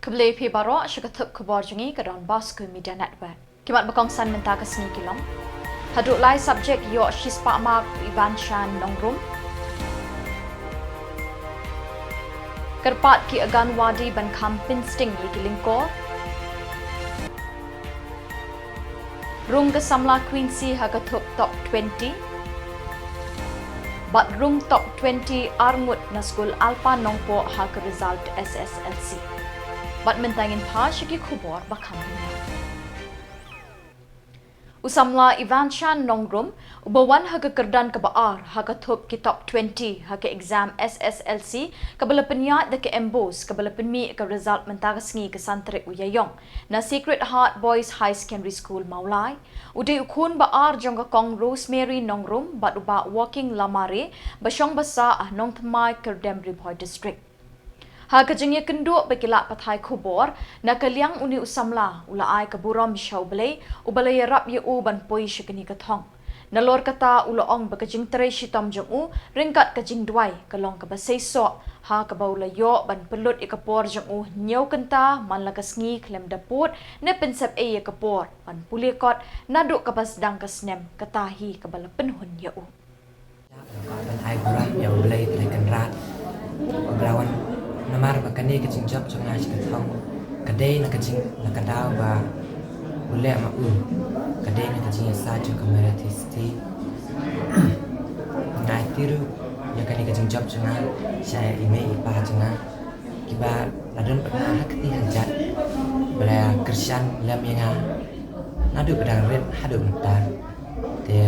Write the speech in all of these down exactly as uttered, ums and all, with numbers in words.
Khublei phi baroh sha ka thup khubor jong ngi ka Don Bosco Media Network. Ki mat ba kongsan mynta ka sngi ki long: Haduh lai subject ïoh shispah mark u Ivanshan Nongrum. Kyrpad ki Anganwadi ban kham pynsting ïa ki lyngkor. Rung ka samla Quincy ha ka thup top twenty. Bad rung top twenty arngut na skul Alpha Nongpoh ha ka result S S L C. Bad mynta ngin phai sha ki khubor ba kham bniah. U samla Ivanshan Nongrum, uba wan ha ka kyrdan kaba ar ha ka thup ki top twenty ha ka exam S S L C kaba la pynïaid da ka MBOSE, kaba la pynmih ka result mynta ka sngi ka san tarik u Ïaïong na Sacred Heart Boys High Secondary School Mawlai. U dei u khun ba ar jong ka Kong Rosemary Nongrum bad u Bah Working Lamare, ba shong ba sah ha Nongthymmai, Kyrdem, Ri Bhoi District. Ha ka jingïakynduh bad ki lad pathai khubor, na ka liang une u samla u la ai ka burom sha U Blei uba la ïarap ïa u ban poi sha kane ka thong. Nalor kata u la ong ba ka jingtrei shitom jong u ryngkat ka jingduwai ka long kaba seisoh, ha kaba u la ïoh ban pynlut ïa ka por jong u hynñiew kynta man la ka sngi khlem da pud ne pynsep ei ïa ka por ban pule kot naduh kaba sdang ka snem, kata hi kaba la pynhun ïa u. Ban ai burom ïa U Blei Trai Kynrad uba la wan, namar ba kane ka jingjop jong nga sha ka thong ka dei na ka jing, na ka daw ba u leh ma u, ka dei na ka jingïasaid jong ka Mother Thistine. Nga aiti ruh ïa kane ka jingjop jong nga sha i mei i pa jong nga, kiba la don bad nga ha kti ha kjat, ba la kyrshan lem ïa nga naduh ba dang rit haduh mynta. Te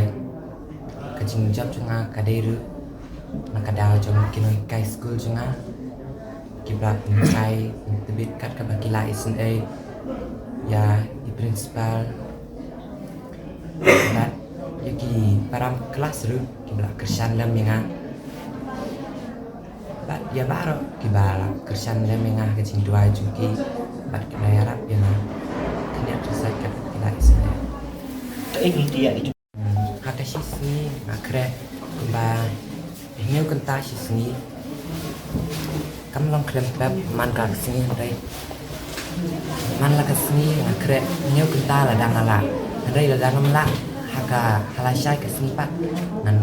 ka jingjop jong nga ka dei ruh na ka daw jong ki nonghikai skul jong nga, kiba la pynshai pyntbit kat kaba ki la isynei ïa i principal bad ïa ki para klas ruh kiba la kyrshan lem ïa nga. Bad ïa baroh kiba la kyrshan lem ïa nga ha ka jingduwai jong ki bad kiba la ïarap ïa nga. Khyndiat khyndiat kat ki la isynei. Hmm, ha ka shisngi nga khreh kumba hynñiew kynta shisngi. Kam long khlem pep man la ka sngi hynrei man la ka sngi nga khreh hynñiew kynta lada nga lah. Hynrei lada ngam lah ha ka, ha lashai ka sngi pat ngan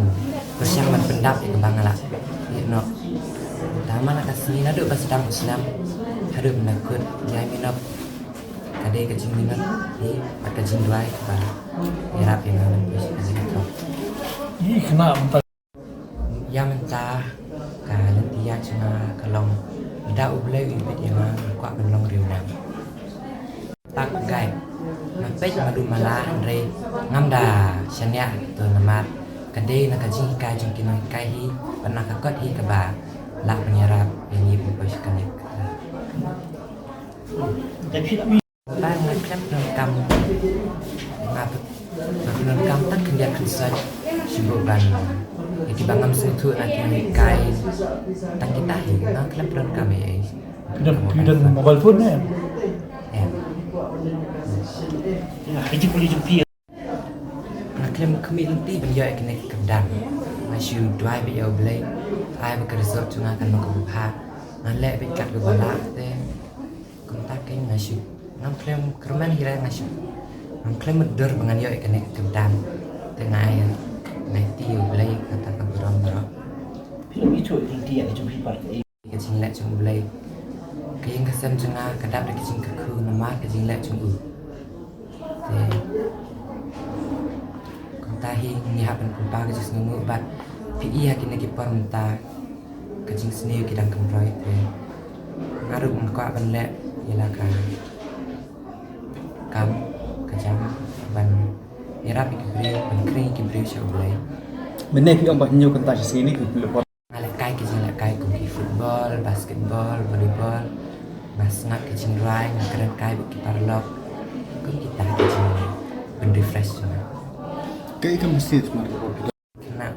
pyrshang ban pyndap ïa kaba nga lah ïa noh. Te man la ka sngi naduh ba sdang u snem haduh mynta kut jai minot, ka dei ka jingminot hi bad ka jingduwai kaba ïarap ïa nga ban poi sha kane ka thong. Ïa mynta ka lynti ïaid jong nga ka long, lada U Blei u ibit ïa nga, nga kwah ban long riewniam. Pak gai, nga peit ma lum ma la hynrei ngam da shaniah to namar ka dei na ka jinghikai jong ki nonghikai hi bad na ka kot hi kaba lah ban ïarap ïa ngi ban poi sha kane ka. Ba nga khlem pyndonkam, nga, nga pyndonkam tang khyndiat khynsoit shu ban ïa kiba ngam sngewthuh na ki nonghikai. Tang kita hi nga khlem pyndonkam ei ei. Phi don, phi don mobile phone ne? Em. Nga khlem khmih lynti ban ïoh ïa kane ka kyrdan. Nga shu duwai beit ïa U Blei ai ba ka result jong nga kan long kaba bha. Nga leh beit kat kaba lah te kumta kein nga shu, ngam khlem kyrmen hi re, nga shu, ngam khlem mutdur ba ngan ïoh ïa kane ka kyrdan. Te nga ai, nga aiti ïa U Blei kata ka burom baroh. Phi la ïathuh ïa ka lynti ïa ka jong phi pat? Ka jingleh jong U Blei. Ka ïing ka sem jong nga ka dap da ka jingkyrkhu namar ka jingleh jong u. Te kumta hi ngi hap ban pynpaw ka jingsngewnguh bad phi i ha kine ki por mynta ka jingsniew ki dang kynroi te nga ruh nga kwah ban leh ïa la ka kam ka jam ban ïarap ïa ki briew, ban khring ïa ki briew sha U Blei. Mynne phi ong ba hynñiew kynta shisngi ne phi leh por? Nga lehkai ki jinglehkai kum ki football, basketball, volleyball. Nga sngap ki jingrwai, nga kren kai bad ki paralok. Kum kita ki jingpynrefresh jong nga. Kaei ka message ma ka por kita? Kane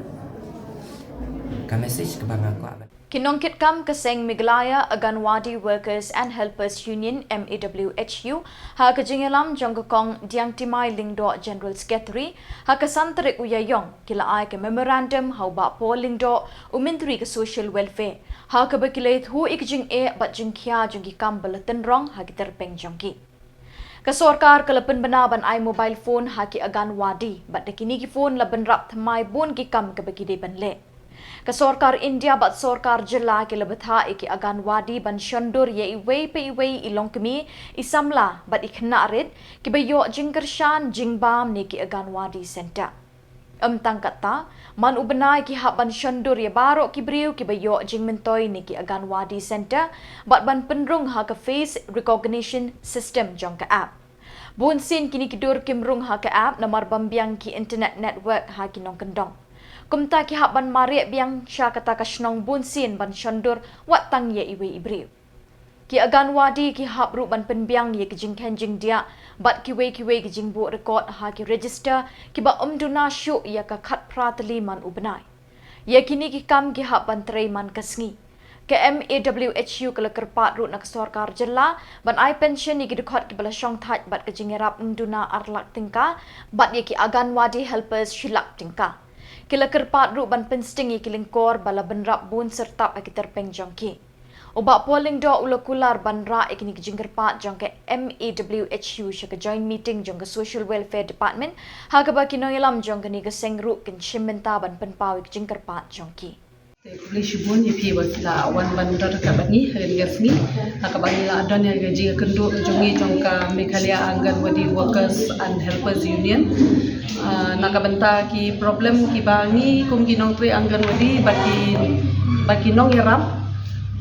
ka message kaba nga kwah ban Ki nongkitkam ka seng Meghalaya Anganwadi Workers and Helpers Union, M A W H U, ha ka jingïalam jong ka Kong Diangtimai Lyngdoh, General Secretary, ha ka san tarik u Ïaïong, ki la ai ka memorandum ha u Bah Paul Lyngdoh, u Myntri ka Social Welfare, ha kaba ki la ïathuh ïa ka jingeh bad jingkhia jong ki kam ba la tynrong ha ki tyrpeng jong ki. Ka sorkar ka la pynbna ban ai mobile phone ha ki Anganwadi, bad da kine ki phone la bynrap thymmai bun ki kam kaba ki dei ban leh. Ka sorkar India bad sorkar jylla ki la bthah ïa ki Anganwadi ban shondur ïa iwei pa iwei i longkmie, i samla bad i khynnah rit kiba ïoh jingkyrshan jingbam na ki Anganwadi Centre. Ym tang katta, man u bnai ki hap ban shondur ïa baroh ki briew kiba ïoh jingmyntoi na ki Anganwadi Centre, bad ban pynrung ha ka face recognition system jong ka app. Bunsien kine ki dur kim rung ha ka app namar bym biang ki internet network ha ki nongkyndong. Kumta ki hap ban mareh biang sha kata ka shnong bunsien ban shondur wat tang ïa iwei i briew. Ki Anganwadi ki hap ruh ban pynbiang ïa ki jingkheiñ jingdiah bad kiwei kiwei ki jingbuh record ha ki register kiba ym duna shuh ïa ka khatphra tylli man u bnai. Ïa kine ki kam ki hap ban trei man ka sngi. Ka M A W H U ka la kyrpad ruh na ka sorkar jylla ban ai pension ïa ki dkhot kiba la shongthait bad ka jingïarap ym duna ar lak tyngka, bad ïa ki Anganwadi helpers shi lak tyngka. Ki la kyrpad ruh ban pynsting ïa ki lyngkor ba la bynrap bun syrtap ha ki tyrpeng jong ki. U Bah Paul Lyngdoh u la kular ban rah ïa kine ki jingkyrpad jong ka M A W H U sha ka joint meeting jong ka Social Welfare Department, ha kaba ki nongïalam jong kane ka seng ruh kin shim bynta ban pynpaw ïa ki jingkyrpad jong ki. Te khublei shibun ïa phi ba phi la wan ban don ryngkat bad ngi ha kane ka sngi, ha kaba ngi la don ïa ka jingïakynduh jong ngi jong ka Meghalaya Anganwadi Workers and Helpers Union. Ah, na ka bynta ki problem kiba ngi kum ki nongtrei Anganwadi bad ki, bad ki nongïarap,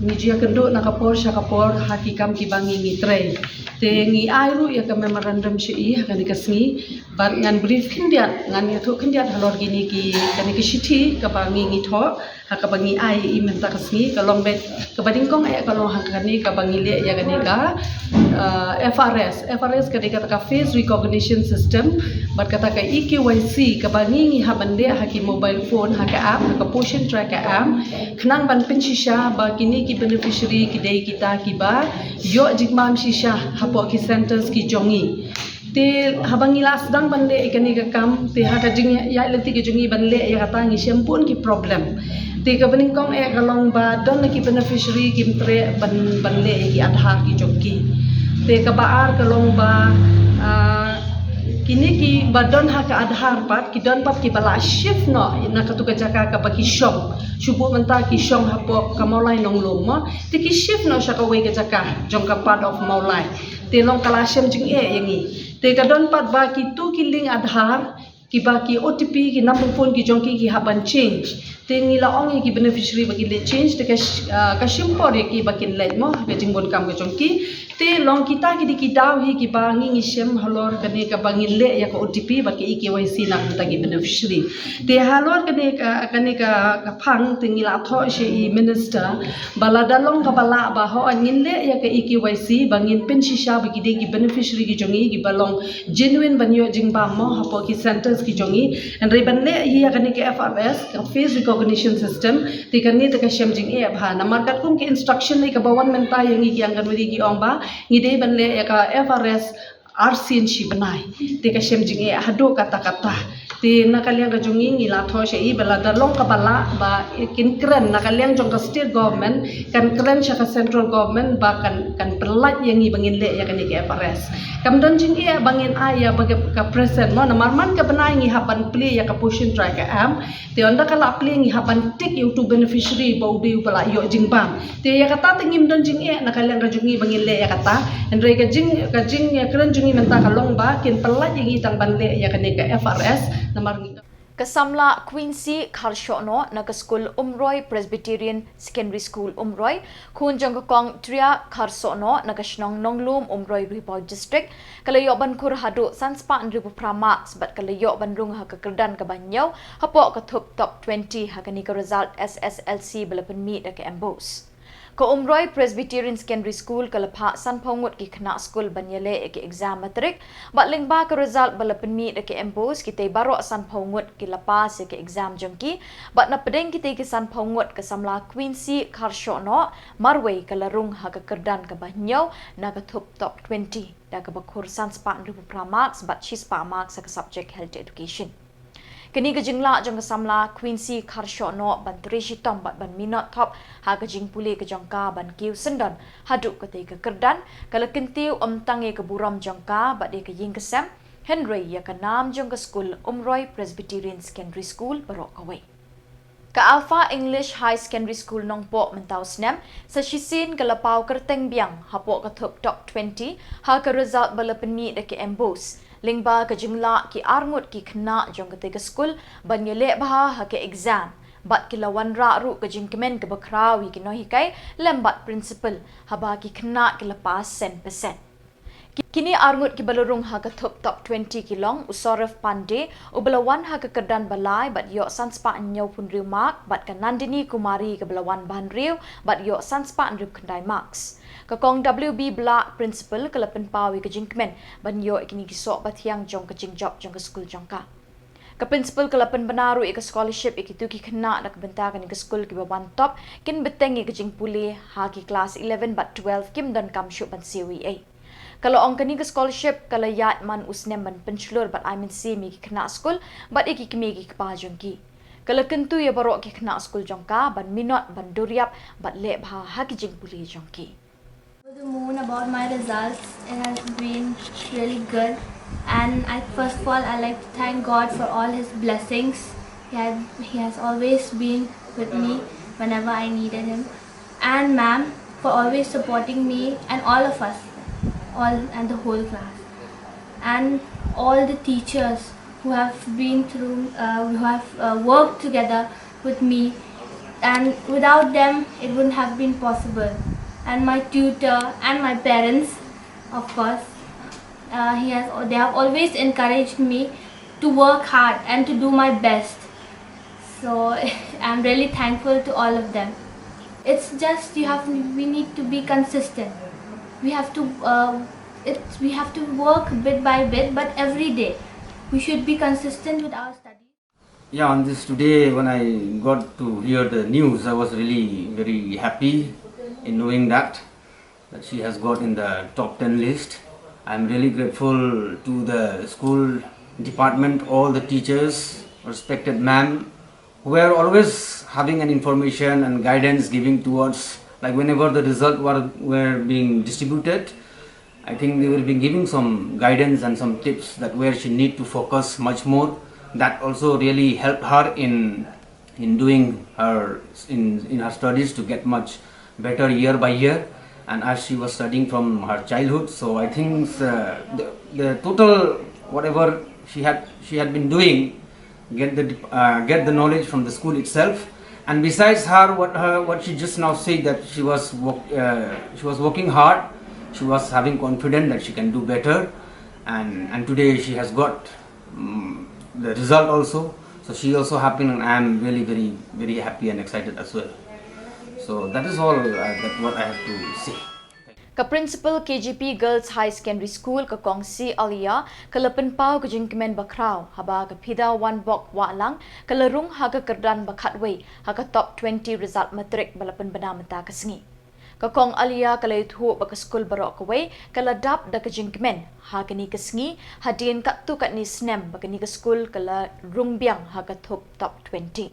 ngi ju ïakynduh na ka por sha ka por ha ki kam kiba ngi ngi trei. Te ngi ai ruh ïa ka memorandum sha i ha kane ka sngi, bad ngan brief khyndiat, ngan ïathuh khyndiat halor kine ki, kane ka shithi kaba ngi ngi thoh, ha kaba ngi ai i mynta ka sngi, ka long beit, kaba nyngkong eh ka long ha kane kaba ngi leh ïa kane ka, ah, F R S. F R S ka dei kata ka face recognition system, bad kata ka E K Y C kaba ngi ngi hap ban leh ha ki mobile phone, ha ka app, ha ka Poshan Tracker app, khnang ban pynshisha ba kine ki beneficiary ki dei kita kiba ïoh jingbam shisha hapoh ki centres ki jong ngi. Te haba ngi la sdang ban leh ïa kane ka kam, te ha ka jingïaid lynti ka jong ngi ban leh ïa kata ngi shem bun ki problem. Te kaba nyngkong eh ka long ba don na ki beneficiary kim treh ban, ban leh ïa ki Aadhaar ki jong ki. Te kaba ar ka long ba, ah, kine kiba don ha ka Aadhaar pat, ki don pat kiba la shift noh na katu ka jaka kaba ki shong. Shu buh mynta ki shong hapoh ka Mawlai Nonglum mo. Te ki shift noh sha kawei ka jaka jong ka part of Mawlai. Te long ka la shem jingeh ïa ngi. Te ka don pat ba kitu ki link Aadhaar, kiba ki O T P, ki number phone ki jong ki ki hap ban change. Te ngi la ong ïa ki beneficiary ba kin leit change, te ka sh-, ah, ka shim por ïa ki ba kin leit mo, ka jingbun kam ka jong ki. Te long kita ki dei ki daw hi kiba ngi ngi shem halor kane kaba ngin leh ïa ka O T P bad ka E K Y C na ka bynta ki beneficiary. Te halor kane ka, kane ka, ka phang te ngi la thoh sha i minister, ba lada long kaba lah ba hooid ngin leh ïa ka E K Y C, ba ngin pynshisha ba ki dei ki beneficiary ki jong ngi kiba long genuine ban ïoh jingbam mo hapoh ki centres ki jong ngi. Hynrei ban leh hi ïa kane ka F R S, ka face recognition system, te kane te ka shem jingeh bha. Namar katkum ki instruction ne kaba wan mynta ïa ngi ki Anganwadi ki ong ba ngi dei ban leh ïa ka F R S arsien shi bnai. Te ka shem jingeh haduh katta katta. Te na ka liang ka jong ngi ngi la thoh sha i ba lada long kaba lah ba kin kren na ka liang jong ka state government, kan kren sha ka central government ba kan, kan pyllait ïa ngi ba ngin leh ïa kane ka F R S. Kam don jingeh ba ngin ai ïa ba ka, ka present mo, namar man ka bnai ngi hap ban plie ïa ka Poshan Tracker app. Te ynda ka la plie ngi hap ban tick ïa utu beneficiary ba u dei uba la ïoh jingbam. Te ïa kata te ngim don jingeh na ka liang ka jong ngi ba ngin leh ïa kata. Hynrei ka jing, ka jingkren jong ngi mynta ka long ba kin pyllait ïa ngi tang ban leh ïa kane ka F R S namar ngi. Ka samla Quincy Kharsohnoh na ka skul Umroi Presbyterian Secondary School Umroi, khun jong ka Kong Tria Kharsohnoh na ka shnong Nonglum Umroi Ri Bhoi District, ka la ïoh ban khur haduh san spah hynriewphew phra marks bad ka la ïoh ban rung ha ka kyrdan kaba hynñiew hapoh ka thup top twenty ha kane ka result S S L C ba la pynmih da ka MBOSE. Ka Umroi Presbyterian Secondary School ka la phah sanphew ngut ki khynnah skul ban ïaleh ïa ki exam matric, bad lyngba ka result ba la pynmih da ka MBOSE, kitei baroh sanphew ngut ki la pass ïa ki exam jong ki, bad na pdeng kitei ki sanphew ngut ka samla Quincy Kharshohnoh marwei ka la rung ha ka kyrdan kaba hynñiew na ka thup top twenty da kaba khur san spah hynriew phew phra marks bad shi spah marks ha ka subject Health Education. Kane ka jinglah jong ka samla Quincy Kharshohnoh ban trei shitom bad ban minot thop ha ka jingpule ka jong ka ban kiew syndon haduh katei ka kyrdan, ka la kyntiew ym tang ïa ka burom jong ka bad ïa ka ïing ka sem, hynrei ïa ka nam jong ka skul Umroi Presbyterian Secondary School baroh kawei. Ka Alpha English High Secondary School Nongpoh mynta u snem sa shisien ka la paw kyrteng biang hapoh ka thup top twenty ha ka result ba la pynmih da ka MBOSE. Lyngba ka jinglah ki arngut ki khynnah jong katei ka skul ban ïaleh bha ha ka exam, bad ki la wanrah ruh ka jingkmen kaba khraw ïa ki nonghikai lem bad principal, haba ki khynnah ki la pass cent percent. Ki-, kine arngut kiba la rung ha ka thup top twenty ki long u Saurav Pandey, uba la wan ha ka kyrdan ba lai bad ïoh san spah hynñiew phew hynriew mark, bad ka Nandini Kumari kaba la wan ba hynriew bad ïoh san spah hynriew phew khyndai marks. Ka Kong W B Blah, principal, ka la pynpaw ïa ka jingkmen ban ïoh ïa kine ki soh ba thiang jong ka jingjop jong ka skul jong ka. Ka principal ka la pynbna ruh ïa ka scholarship ïa kito ki khynnah na ka bynta kane ka skul kiba wan top, kin bteng ïa ka jingpule ha ki klas eleven bad twelve kim donkam shuh ban siew ei ei. Ka la ong kane ka scholarship ka la ïaid man u snem ban pynshlur bad ai mynsiem ïa ki khynnah skul bad ïa ki kmie ki kpa jong ki. Ka la kyntu ïa baroh ki khynnah skul jong ka ban minot, ban duriap bad leh bha ha ki jingpule jong ki. Over the moon about my results. It has been really good, and I, first of all, I like to thank God for all His blessings. He had, He has always been with me whenever I needed Him, and ma'am for always supporting me and all of us, all and the whole class, and all the teachers who have been through, uh, who have uh, worked together with me, and without them, it wouldn't have been possible. And my tutor and my parents, of course, uh, he has, they have always encouraged me to work hard and to do my best. So I'm really thankful to all of them. It's just you have, we need to be consistent. We have to, uh, it's, we have to work bit by bit, but every day we should be consistent with our studies. Yeah, on this today, when I got to hear the news, I was really very happy in knowing that, that she has got in the top ten list. I'm really grateful to the school department, all the teachers, respected ma'am, who were always having an information and guidance giving towards, like, whenever the result were, were being distributed, I think they will be giving some guidance and some tips that where she need to focus much more. That also really helped her in, in doing her, in, in her studies to get much better year by year. And as she was studying from her childhood, so I think, uh, the, the total whatever she had, she had been doing, get the, uh, get the knowledge from the school itself. And besides her, what her, what she just now said, that she was work, uh, she was working hard, she was having confidence that she can do better, and, and today she has got, um, the result also. So she also happy, and I am really very, very happy and excited as well. So that is all, uh, that what I have to say. Ka Principal K G P Girls High Secondary School, ka Kong C Alia, ka la pynpaw ka jingkmen bakhraw haba ka Phida Wanbok Wahlang ka la rung ha ka kyrdan ba khatwei ha ka top twenty result matric ba la pynbna mynta ka sngi. Ka Kong Alia ka la ïathuh ba ka skul baroh kawei ka la dap da ka jingkmen ha kane ka sngi, hadien katto katne snem ba kane ka skul ka la rung biang ha ka thup top twenty.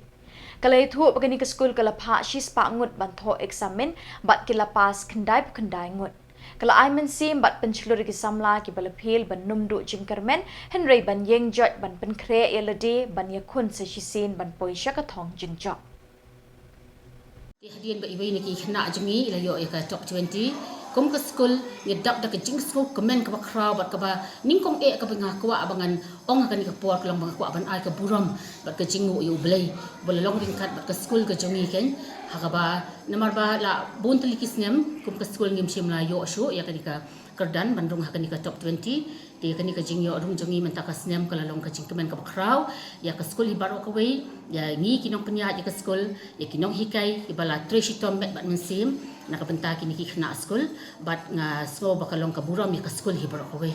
Ka la ïathuh ba kane ka skul ka la phah shispah ngut ban thoh eksamin bad ki la pass khyndai phew khyndai ngut. Ka la ai mynsiem bad pynshlur ïa ki samla kiba la fail ban nym duh jingkyrmen, hynrei ban ïeng joit ban pynkhreh ïa lade ban ïakhun sa shisien ban poi sha ka thong jingjop. Te hadien ba iwei na ki khynnah jong ngi i la ïoh ïa ka top twenty, kum ka skul ngi dap da ka jingsngewkmen kaba khraw bad kaba nyngkong eh kaba nga kwah ba ngan ong ha kane ka por ka long ba nga kwah ban ai ka burom bad ka jingnguh ïa U Blei ba la long ryngkat bad ka skul ka jong ngi keiñ, ha kaba namar ba la bun tylli ki snem kum ka skul ngim shym la ïoh shuh ïa kane ka kyrdan ban rung ha kane ka top twenty. Te kane ka jingïoh rung jong ngi mynta ka snem ka la long ka jingkmen kaba khraw ïa ka skul hi baroh kawei, ïa ngi ki nongpynïaid ïa ka skul, ïa ki nonghikai kiba la trei shitom met bad mynsiem, Na ka bynta kine ki khynnah skul, bad nga sngew ba ka long ka burom ïa ka skul hi baroh kawei.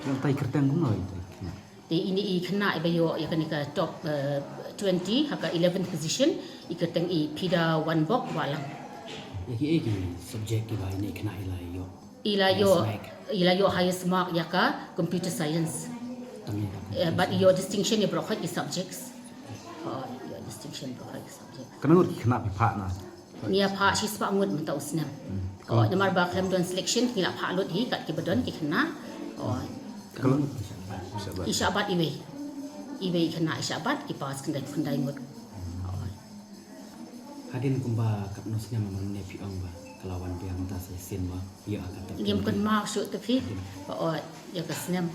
Nangta i kyrteng kumno i khynnah? Te ine i khynnah iba ïoh ïa kane ka top uh, twenty ha ka eleventh position, i kyrteng i Pida Wanbok Wahlang. Ïa ki ei ki subject kiba ine i khynnah i la ïoh? I la ïoh, i la ïoh highest mark ïa ka computer science. Bad i ïoh distinction ïa baroh ki subjects. Oh, i ïoh distinction baroh ki subjects. Katno ngut ki khynnah phi phah na? Ngi ïa phah shispah ngut mynta u snem. Oh, namar ba khlem don selection ngi la phah lut hi kat kiba don ki khynnah. Oh. Katno ngut ki shah bat? I shah bat iwei. Iwei i khynnah i shah bat, ki pass khyndai, khyndai ngut. Oh. Hadien kumba katno snem namar ne phi ong ba ka la wan biang mynta sa shisien ba ïa ka tap. Ngim kynmaw shuh te phi. Oh, ïa ka snem.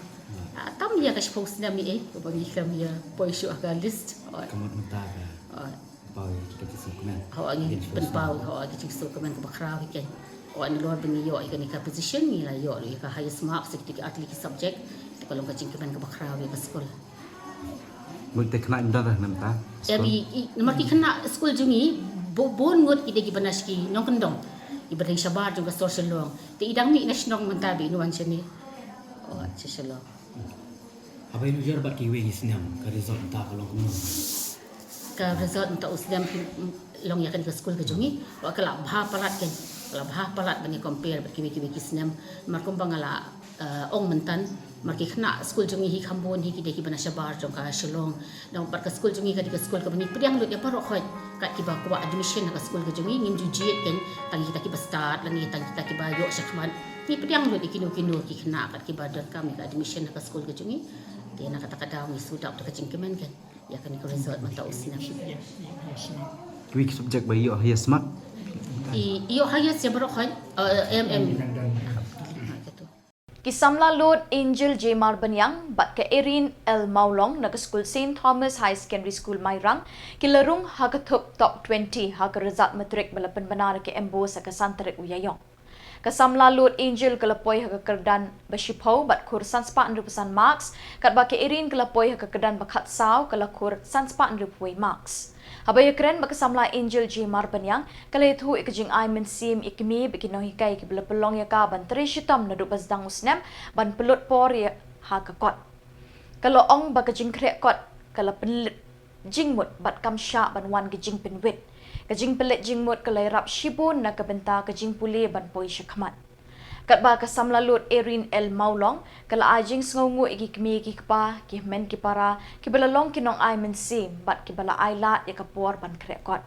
Tam ïa ka shiphew snem i ei, ba ngi khlem ïa poi shuh ha ka list. Oh. Ka mut mynta ka. Oh. Pynpaw ïa ki jingsngewkmen. Hawa ngi pynpaw, hawa ki jingsngewkmen kaba khraw hi keiñ. Hawa nalor ba ngi ïoh ïa kane ka position ngi la ïoh ïa ka highest marks ïa ki artylli ki subject. Te ka long ka jingkmen kaba khraw ïa ka skul. Mut te khynnah ym don re mynta. Em i, namar ki khynnah skul jong ngi bun ngut ki dei kiba na sha ki nongkyndong. Kiba dei shabar jong ka sor Shillong. Te i dang mih na shnong mynta ba in wan shane. Oh, sha Shillong. Haba ïanujor bad kiwei ki snem, ka result mynta ka long kumno? Ka result mynta u snem ki long ïa kane ka skul ka jong ngi, wa ka la bha palat keiñ, ka la bha palat ban ïa compare bad kiwei kiwei ki snem, namar kumba nga la, eh, ong mynta, namar ki khynnah skul jong ngi hi kham bun hi ki dei kiba na shabar jong ka Shillong. Dang bad ka skul jong ngi ka dei ka skul kaba ngi pdiang lut ïa baroh khoit, kat kiba kwah admission ha ka skul ka jong ngi, ngim ju jied keiñ, tang kita kiba stad, lane tang kita kiba ïoh shakhmat. Ngi pdiang lut ïa kino kino ki khynnah kat kiba donkam ïa ka admission ha ka skul ka jong ngi. Te na kata ka daw ngi shu dap da ka jingkmen keiñ ïa kane ka result mynta u snem. Kiwei ki subject ba ïoh highest mark? I ïoh highest ïa baroh khoit, eh, em, em. Ki samla lud Angel J Marbaniang bad ka Erin L Mawlong na ka skul Saint Thomas Higher Secondary School Mairang ki la rung ha ka thup top twenty ha ka result matric ba la pynbna da ka MBOSE ha ka san tarik u Ïaïong. Ka samla lud Angel ka la poi ha ka kyrdan ba shiphew bad khur san spah hynriewphew san marks, katba ka Erin ka la poi ha ka kyrdan ba khatsaw ka la khur san spah hynriewphew wei marks. Haba ïakren bad ka samla Angel J Marbaniang, ka la ïathuh ïa ka jingai mynsiem ïa kmie bad ki nonghikai kiba la pynlong ïa ka ban trei shitom naduh ba sdang u snem ban pynlut por ïa ha ka kot. Ka la ong ba ka jingkhreh kot ka la pynlut jingmut bad kam shah ban wan ka jingpynwit. Ka jingpynlut jingmut ka la ïarap shibun na ka bynta ka jingpule ban poi shakhmat. Katba ka samla lud Erin L Mawlong, ka la ai jingsngewnguh ïa ki kmie ki kpa, ki hynmen ki para, kiba la long ki nongai mynsiem, bad kiba la ai lad ïa ka por ban khreh kot.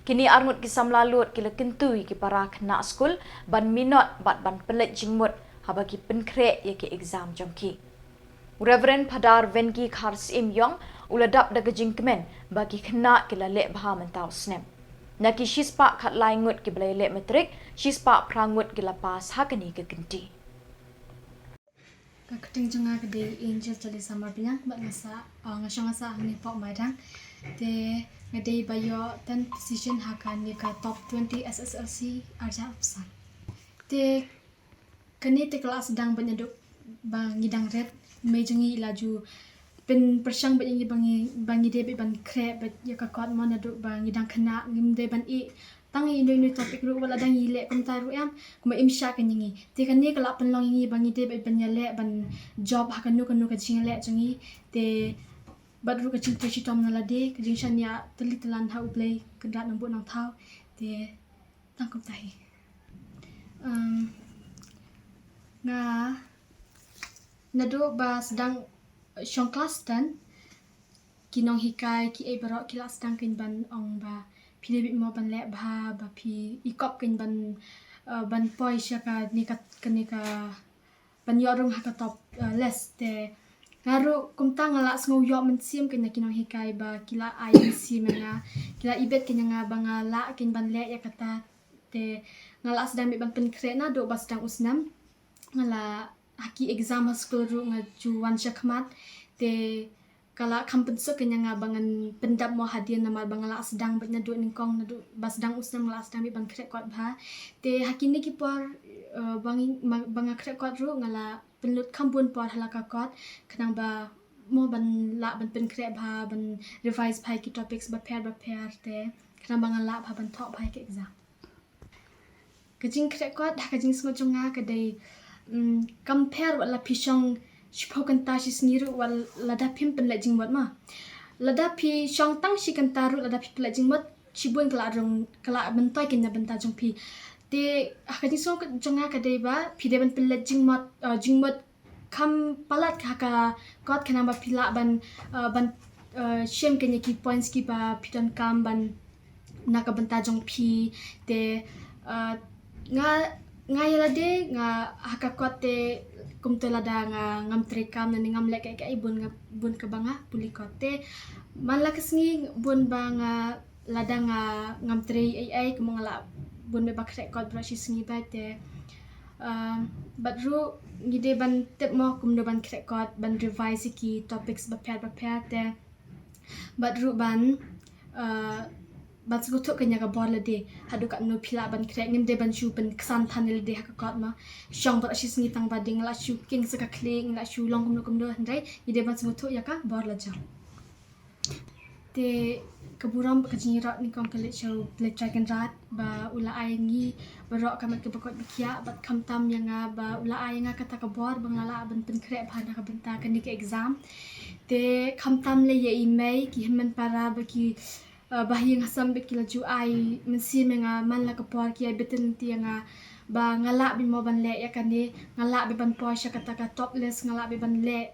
Kine arngut ki samla lud ki la kyntu ïa ki para khynnah skul ban minot bad ban pynlut jingmut haba ki pynkhreh ïa ki exam jong ki. U Reverend Phadar Venki Kharsyiem Ïong u la dap da ka jingkmen ba ki khynnah ki la leh bha mynta u snem. Na ki shispah khatlai ngut kiba la leh matric, shispah phra ngut ki la pass ha kane ka kynti. Ka kyrteng jong nga ka dei Angel Chalisa Marbaniang, bad nga sah, ah, nga shong nga sah hangne hapoh Mairang. Te nga dei ba ïoh tenth position ha kane ka top twenty SSLC arja opsan. Te kane te ka la sdang bad naduh ba ngi dang rit, mei jong ngi la ju pynpyrshang bad ïa ngi ba ngi, ba ngi dei bad ban khreh bad ïa ka kot mo naduh ba ngi dang khynnah, ngim dei ban ïeh tang ïa ino ino topic ruh, wat la dang ïaleh kumta ruh em, kumba im shah keiñ ïa ngi. Te kane ka la pynlong ïa ngi ba ngi dei bad ban ïaleh ban jop ha kano kano ka jingïaleh jong ngi. Te bad ruh ka jingtrei shitom na lade, ka jingshaniah tylli tyllan ha U Blei Kynrad Nongbuh Nongthaw. Te tang kumta hi. Em, nga naduh ba sdang shong klas ten, ki nonghikai kiei baroh ki la sdang keiñ ban ong ba phi dei beit mo ban leh bha, ba phi ïakop keiñ ban, eh, ban poi sha kane ka, kane ka ban ïoh rung ha ka top, eh, list. Te nga ruh kumta nga la sngew ïoh mynsiem keiñ na ki nonghikai ba ki la ai mynsiem ïa nga, ki la ibit keiñ ïa nga ba nga lah keiñ ban leh ïa kata. Te nga la sdang beit ban pynkhreh naduh ba sdang u snem. Nga la ha ki exam ha skul ruh nga ju wan shakhmat. Te ka la kham pynsuk keiñ ïa nga ba ngan pyndap mo hadien namar ba nga la sdang beit naduh nyngkong, naduh ba sdang u snem nga la sdang beit ban khreh kot bha. Te ha kine ki por, eh, ba ngi, ma, ba nga khreh kot ruh nga la pynlut kham bun por ha la ka kot khnang ba mo ban lah ban pynkhreh bha, ban revise bha ïa ki topics bapher bapher, te khnang ba ngan lah bha ban thoh bha ïa ki exam. Ka jingkhreh kot ha ka jingsngew jong nga ka dei, mm, kam pher wat la phi shong shiphew kynta shi sngi ruh wat lada phim pynleit jingmut ma. Lada phi shong tang shi kynta ruh lada phi pynleit jingmut, shibun ka la rung, ka la myntoi ka na bynta jong phi. Te ha ka jingsngew jong nga ka dei ba phi dei ban pynleit jingmut, uh, jingmut kham palat ha ka kot khnang ba phi lah ban, uh, ban, uh, shem kane ki points kiba phi donkam ban na ka bynta jong phi. Te, uh, nga, nga ïa lade nga ha ka kot te kumto lada nga ngam treikam ne ngam leh kaei kaei bun nga, bun kaba nga pule kot te man la ka sngi bun ba nga lada nga ngam trei ei ei kumno nga lah bun ba khreh kot baroh shi sngi ba te. Um, bad ruh ngi dei ban tip mo kumno ban khreh kot ban revise ki topics bapher bapher te. Bad ruh ban, uh, ban sngewthuh kane ka bor lade haduh katno phi lah ban khreh, ngim dei ban shu pynksan than ïa lade ha ka kot ma. Shong baroh shi sngi tang ba dei nga lah shu king sa ka khlieh, nga lah shu long kumno kumno, hynrei ngi dei ban sngewthuh ïa ka bor la jong. Te ka burom bad ka jingïarap nyngkong ka leit sha U Blei Trai Kynrad ba u la ai ngi baroh ka met kaba koit ba khiah bad khamtam ïa nga ba u la ai ïa nga kata ka bor ba nga lah ban pynkhreh bha na ka bynta kane ka exam. Te khamtam lei ïa i mei ki hynmen para ba ki, uh, ba ha ïing ha sem ba ki la ju ai mynsiem ïa nga man la ka por, ki ai beit lynti ïa nga ba nga lah beit mo ban leh ïa kane, nga lah beit ban poi sha kata ka top list, nga lah beit ban leh.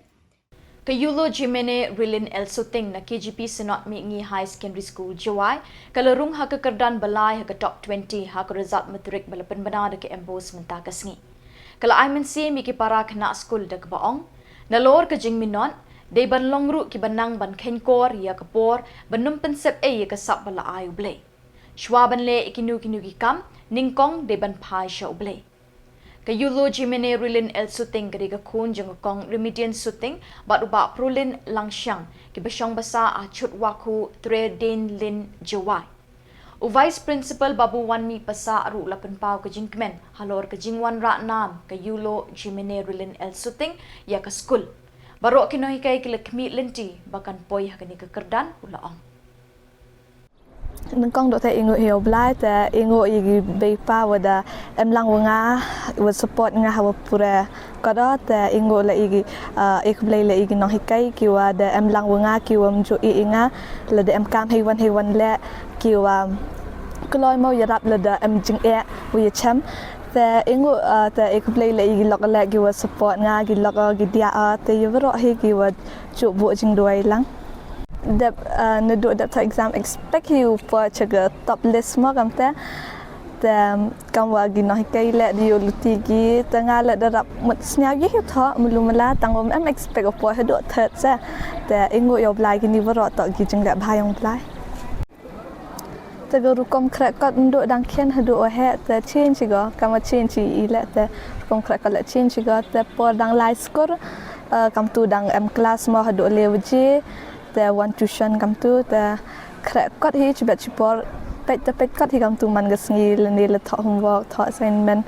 Ka Yulo Jimene Rilin L Suting na K G P Synod Mihngi High Secondary School, Jowai, ka la rung ha ka kyrdan ba lai ha ka top twenty ha ka result matric ba la pynbna da ka MBOSE mynta ka sngi. Ka la ai mynsiem ïa ki para khynnah skul da kaba ong, nalor ka jingminot, dei ban long ruh kiba nang ban kheiñkor ïa ka por ban ym pynsep ei ïa ka sap ba la ai U Blei. Shuwa ban leh ïa kino kino ki kam, nyngkong dei ban phai sha U Blei. Ka Yulo Jimene Rilin L Suting ka dei ka khun jong ka Kong Remedian Suting bad u Bah Prolin Langshiang, kiba shong basa ha Chutwakhu Tre Dien Lin, Jowai. U Vice Principal Babu Wanmi Passah ruh la pynpaw ka jingkmen halor ka jingwanrah nam ka Yulo Jimene Rilin L Suting ïa ka skul. Baroh ki nonghikai ki la khmih lynti ba kan poi ha kane ka kyrdan, u la ong. Nyngkong doh te i nguh ïa U Blai, te i nguh ïa ki bei pa wa da em lang wa nga, wa support nga ha wa pure. Ka doh te i nguh la ïa ki, ah, i khublei la ïa ki nonghikai ki wa da em lang wa nga, ki wa ym ju ïeh ïa nga, la da em kam hei wan hei wan leh, ki wa kloi mo ïarap la da em jingeh wa ïa chem. Te i nguh, ah, te i khublei la ïa ki lok leh ki wa support nga, ki lok, ah, ki diah, ah, te ïa waroh hi ki wa ju buh jingduwai lang. Dep, ah, naduh dep thoh exam expect hi u poi cha ka top list mo kam te. Te kam wa ki nonghikai leh da ïoh lynti ki, te nga leh da rap mut sñiaw ïa hi thoh mulu mala tang wa em expect u poi haduh third se. Te i nguh ïa U Blai, kini waroh toh ki jingleh bha yong U Blai. Te ka rukom khreh kot naduh dang khian haduh wa heh te change i ko, kam wa change i leh te rukom khreh kot leh change i ko, te por dang lai skur, eh, kam tu dang em class mo haduh le waje, te wan tuition kam tu, te khreh kot hi chibet chipor, peit te peit kot hi kam tu man ka sngi lane la thoh homework, thoh assignment.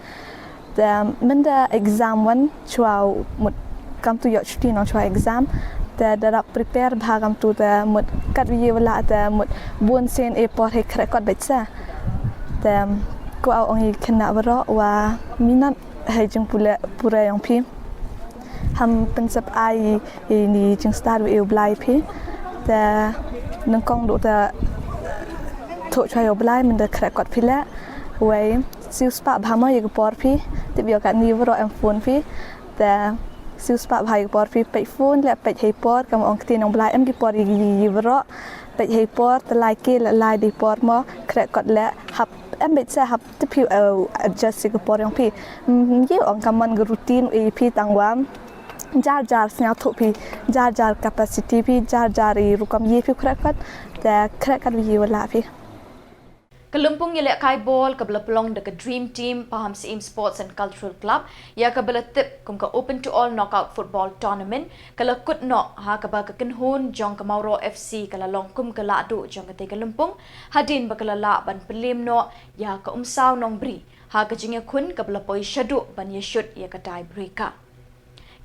Te mynda exam wan chwa mut kam tu ïoh chuti nong chwa exam. Te da rap prepare bha kam tu te mut kat wi wa lah te mut bun sien e por hei khreh kot beit sa. Te ko au ong i khynnah waroh wa minot hei jingpule pure yong phi. Ham pynsep ai i ni jingstad wa i U Blai phi. Te nyngkong doh te thoh chwa ïa U Blai mynda khreh kot phi leh. Wei siewspah bha mo ïa ka por phi, tip ïa ka ni waroh em phone phi. Te siewspah bha ïa ka por phi, peit phone leh peit hei por, kam ong kti nong Blai em ki por ïa ki waroh, peit hei por, te lai ki leh lai dei por mo, khreh kot leh hap em beit sa hap tip phi, eh, adjust ïa ka por yong phi. Mm, ïa ong kam man ka routine ïa phi tang wa jar jar sñiawthuh phi, jar jar capacity phi, jar jar i rukom ïa phi khreh kot, te khreh kot wi ïa wa lah phi. Ka lympung ïalehkai bol kaba la pynlong da ka Dream Team Pahamsyiem Sports and Cultural Club, ïa kaba la tip kum ka Open to All Knockout Football Tournament, ka la kut noh ha kaba ka kynhun jong ka Mawroh F C ka la long kum ka lahduh jong katei ka lympung, hadien ba ka la lah ban pynlem noh ïa ka Umsaw Nongbri ha ka jingïakhun kaba la poi shaduh ban ïashut ïa ka tie breaker.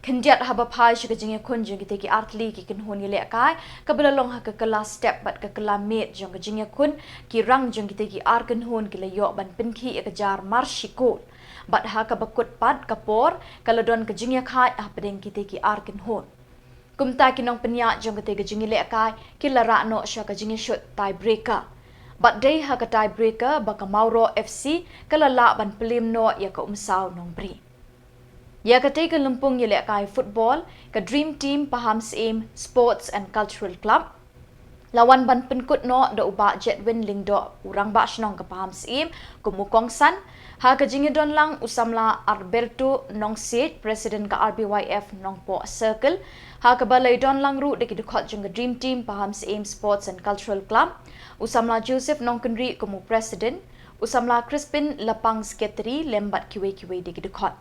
Khyndiat haba phai sha ka jingïakhun jong kitei ki artylli ki kynhun ïalehkai, kaba la long ha ka kylla step bad ka kylla miet jong ka jingïakhun, ki rang jong kitei ki ar kynhun ki la ïoh ban pynkhih ïa ka jar marshi kol. Bad ha kaba kut pat ka por, ka la don ka jingïakhaid hapdeng kitei ki ar kynhun. Kumta ki nongpynïaid jong katei ka jingïalehkai, ki la rah noh sha ka jingïashut tiebreaker. Bad dei ha ka tiebreaker ba ka Mawroh F C, ka la lah ban pyllim noh ïa ka Umsaw Nongbri. Ïa katei ka lympung ïalehkai football, ka Dream Team Pahamsyiem Sports and Cultural Club, la wan ban pynkut noh da u Bah Jedwin Lyngdoh, u Rangbah Shnong ka Pahamsyiem, kum u kongsan, ha ka jingïadonlang u samla Alberto Nongsiej, President ka R B Y F Nongpoh Circle, ha kaba la ïadonlang ruh da ki dkhot jong ka Dream Team Pahamsyiem Sports and Cultural Club, u samla Joseph Nongkynrih kum u President, u samla Crispin Lapang Secretary, lem bad kiwei kiwei de ki dkhot.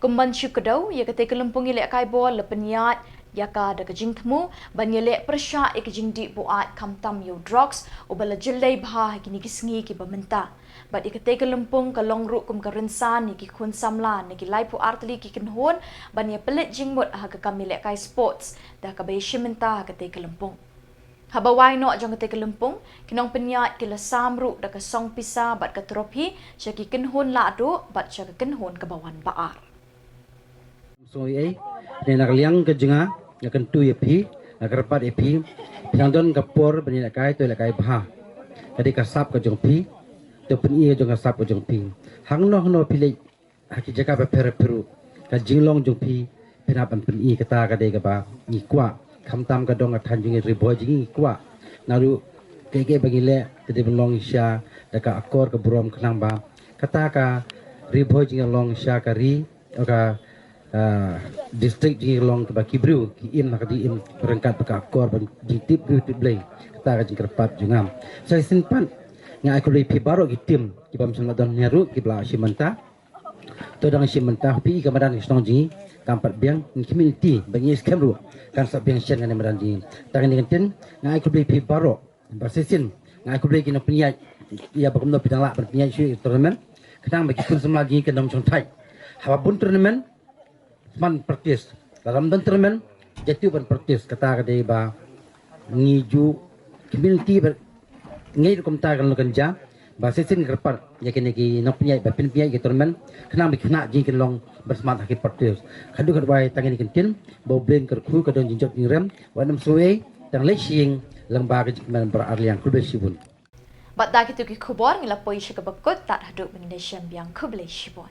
Kum ban shu kdew, ïa katei ka lympung ïalehkai ball la pynïaid ïa ka da ka jingthmu ban ïaleh pyrshah ïa ka jingdih buaid khamtam ïa u drugs, uba la jyllei bha ha kine ki sngi kiba mynta. Bad ïa katei ka lympung ka long ruh kum ka rynsan ïa ki khun samla na ki laiphew artylli ki kynhun ban ïapynleit jingmut ha ka kam ïalehkai sports da kaba ïashim bynta ha katei ka lympung. Haba wai noh jong katei ka lympung, ki nongpynïaid ki la sam ruh da ka song pisa bad ka trophy sha ki kynhun lahduh bad sha ka kynhun kaba wan ba ar. Song ei ei, ne na ka liang ka jong nga, nga kyntu ïa phi, nga kyrpad ïa phi, phi nang don ka por ban ïalehkai, to ïalehkai bha. Ka dei ka sap ka jong phi, to pyni ka jong ka sap ka jong phi. Hangno hangno phi leit ha ki jaka bapher bapher ruh, ka jinglong jong phi phin hap ban pyni, kata ka dei kaba ngi kwah. Khamtam ka dong ka thaiñ jong ngi, Ri Bhoi jong ngi, ngi kwah naduh kaei kaei ba ngi leh, te dei ban long shisha da ka akor ka burom, khnang ba kata ka Ri Bhoi jong ngi long shisha ka ri, ka, ah, district jong ngi long kaba ki briew ki im ha ka jingim ryngkat bad ka akor ban jingtip briew tip Blei. Kata ka jingkyrpad jong nga. Sa shisien pat nga ai khublei phi baroh ki team kiba ym shym la don hi ruh, kiba la shim bynta. To dang shim bynta, phi i ka madan ka shnong jong ngi kam pat biang, ngi khmih lynti ba ngi skhem ruh kan sa biang shen kane madan jong ngi. Tang kine ki ktien, nga ai khublei phi baroh. Ba shisien nga ai khublei ki nongpynïaid, ïa ba kumno phi dang lah ban pynïaid shuh ïa ki tournament, khnang ba ki khun samla jong ngi kin ym shongthait. Haba bun tournament, smat practice. Lada ym don tournament, jia tip ban practice. Kata ka dei ba ngi ju khmih lynti ba ngi ruh kumta kan long kan jia. Ba shisien nga kyrpad ïa kine ki nongpynïaid ba pynpynïaid ki tournament, khnang ba ki khynnah jong ngi kin long ban smat ha ki practice. Khatduh khatwai, tang kine ki ktien, ba U Blei un kyrkhu, ka don jingjop jingrem, wat nym sngew ei, tang leit sha ïing lyngba ka jingkmen baroh arliang. Khublei shibun. Bad da kito ki khubor ngi la poi sha kaba kut, tad haduh ban ïashem biang, khublei shibun.